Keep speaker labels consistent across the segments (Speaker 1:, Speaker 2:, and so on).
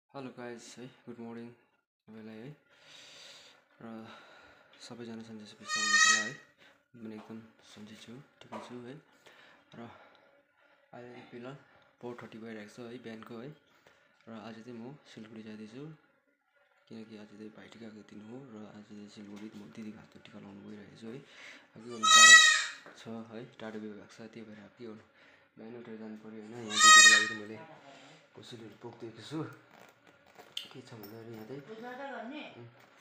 Speaker 1: hello guys है good morning सबैलाई है र सबैजना सन्चै सुरक्षित हुनुहुन्छ होला है म एकदम सन्चै छु ठिकै छु है र अहिले फिलहाल 4:30 भइरहेको छ है बिहानको है र आज चाहिँ म सिलगढी जाँदैछु किनकि आज चाहिँ भाइटिकाको दिन हो र आज चाहिँ सिलगढी म दिदीको हातको टिका लाउनु गइरहेको छु है अब के गर्नु टाढो छ है टाढो भएको छ त्यही भएर अब के गर्नु बिहान उठेर जानु पर्यो होइन यहाँ दिदीको लागि चाहिँ मैले कसैले बोकिदिएको छु के छ भन्दाखेरि यहाँ चाहिँ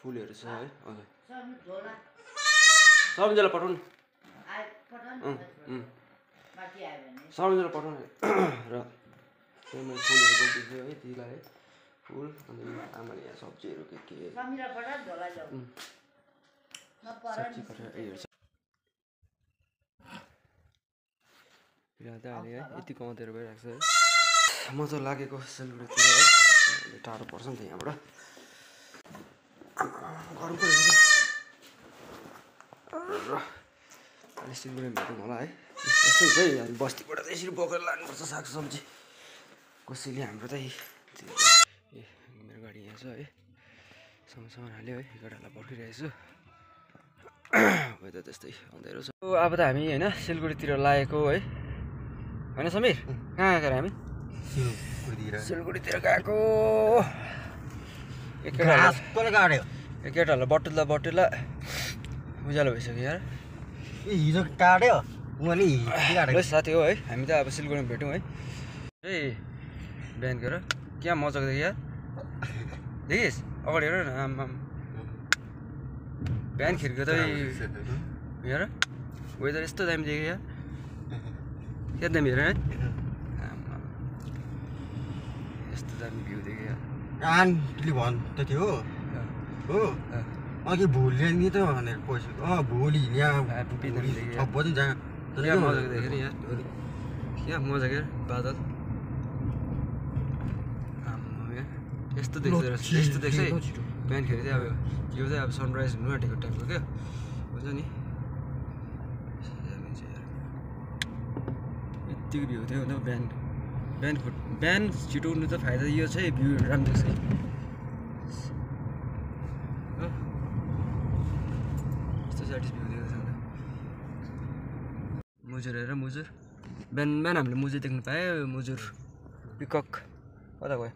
Speaker 1: फुलहरू छ है हजुर सबैजनालाई पठाउनु सबैजनालाई पठाउनु र त्यही मैले फुलहरू बोकिदिएको छु है दिदीलाई है फुल अनि आमाले यहाँ सब्जीहरू के सब्जी कटेर हेर्छ फिलहाल चाहिँ अहिले है यति कमाउँदै भइरहेको छ है म त लागेको सिलगढीतिर है टाढो पर्छ नि त यहाँबाट गरमको रहेछ र अहिले सिलगढीमा भेटौँ होला है यस्तो हुन्छ है हामी बस्तीबाट त यसरी बोकेर लानुपर्छ सागसब्जी कसैले हाम्रो चाहिँ मेरो गाडी यहाँ छ है सामान हाल्यो है गाडीलाई पर्खिरहेको छु त त्यस्तै आउँदै रहेछ अब त हामी होइन सिलगढीतिर लागेको है होइन समीर कहाँ गएर हामी सिलगढीतिर गएको केटाहरूलाई बटुल्दा उज्यालो भइसक्यो यार
Speaker 2: हिजो काट्यो
Speaker 1: साथी हो है हामी त अब सिलगढीमा भेट्यौँ है ए बिहान गएर क्या मजाको देखि यार देखिस् अगाडि हेर न आम बिहान खिर्को त हेर वेदर यस्तो दामी देख्यो यार क्या दामी हेर है यस्तो दामी भ्यू देख्यो यार
Speaker 2: आन्टीले भन्दै थियो हो अघि भोलि नि त भनेर पैसा भोलि यहाँ 6 बजी जहाँ
Speaker 1: क्या मजाको देख्यो नि यार क्या मजाको यार बादल यस्तो देख्छ यस्तो देख्छ है बिहानखेरि चाहिँ अब यो चाहिँ अब सनराइज हुनु आँटेको टाइपको क्या हुन्छ नि यत्तिको भ्यू थियो नि बिहान छिटो उठ्नु त फाइदा यो छ है भ्यूहरू राम्रो देख्छ यस्तो स्याटिस भ्यू देख्छ नि मुजुर हेर मुजुर बिहान हामीले मुजुर देख्नु पायो मुजुर पिकक कता गयो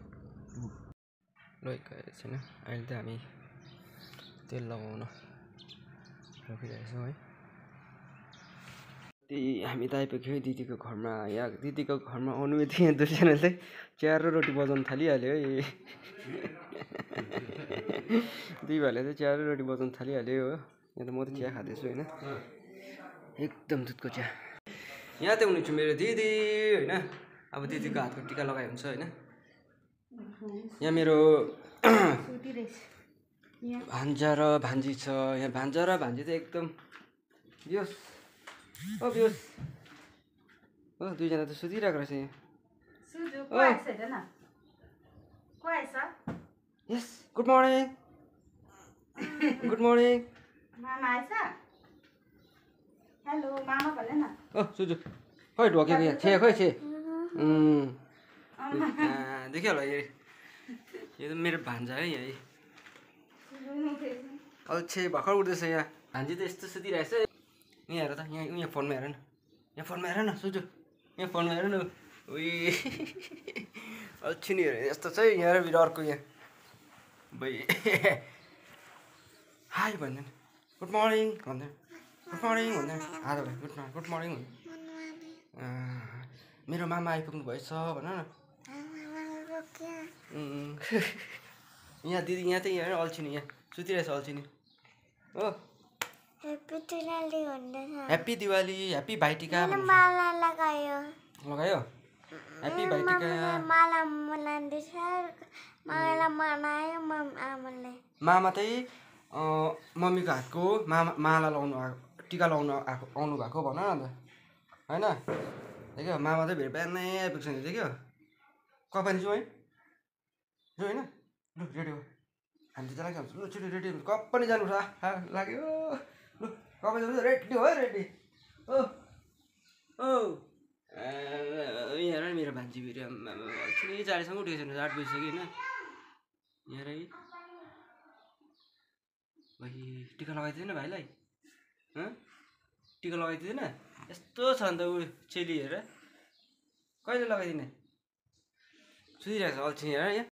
Speaker 1: गएको छैन अहिले त हामी तेल लगाउन रोकिरहेको छौँ है हामी त आइपुग्यो दिदीको घरमा यहाँ दिदीको घरमा आउनु बित्तिकै यहाँ दुईजनाले चाहिँ चिया र रोटी बजाउनु थालिहाल्यो है दुई भाइले चाहिँ चिया र रोटी बजाउनु थालिहाल्यो हो यहाँ त म त चिया खाँदैछु होइन एकदम दुधको चिया यहाँ त हुनुहुन्छ मेरो दिदी होइन अब दिदीको हातको टिका लगाइ हुन्छ होइन यहाँ मेरो भान्जा र भान्जी छ यहाँ भान्जा र भान्जी त एकदम बियोस ओ बियोस हो दुईजना त सुतिरहेको रहेछ यहाँ यस गुड मर्निङ गुड मर्निङ
Speaker 3: मामा आएछ हेलो मामा भन्ने न
Speaker 1: ओ सुजु खै ढोकेको यहाँ छे खै छे देखियो होला यो त मेरो भान्जा है यहाँ अल्छे भर्खर उठ्दैछ यहाँ भान्जी त यस्तो सुतिरहेछ यहाँ हेर त यहाँ फोनमा हेर न यहाँ फोनमा हेर न सुजु यहाँ फोनमा हेर न उही अल्छी नि हेर यस्तो छ है यहाँ र अर्को यहाँ भाइ हाई भन्दैन गुड मर्निङ भन्दैन गुड मर्निङ भन्दैन आज भाइ गुड मर्निङ मेरो मामा आइपुग्नु भएछ भन न यहाँ दिदी यहाँ त यहाँ अल्छी नि यहाँ सुतिरहेछ अल्छी नि हो ह्याप्पी दिवाली ह्याप्पी भाइटिका लगायो ह्याप्पी भाइटिका मामा चाहिँ मम्मीको हातको माला लाउनु टिका लाउनु आउनु भएको भन न त होइन देख्यो मामा चाहिँ बिहानै आइपुग्छ नि देख्यो कपानी जाउँ है जाउँ होइन लु रेडी हो हामी चाहिँ लाग्छ लु छिटो रेडी हुन्छ कपानी जानुपर्छ लाग्यो लु कपानी रेडी हो है रेडी ओ यहाँ हेर मेरो भान्जी फेरि 4:30 उठेको छैन 8 बजिसक्यो होइन यहाँ है भाइ टिका लगाइदिँदैन भाइलाई टिका लगाइदिँदैन यस्तो छ नि त ऊ चेली हेर कहिले लगाइदिने सुतिरहेको छ अल्छी हेर यहाँ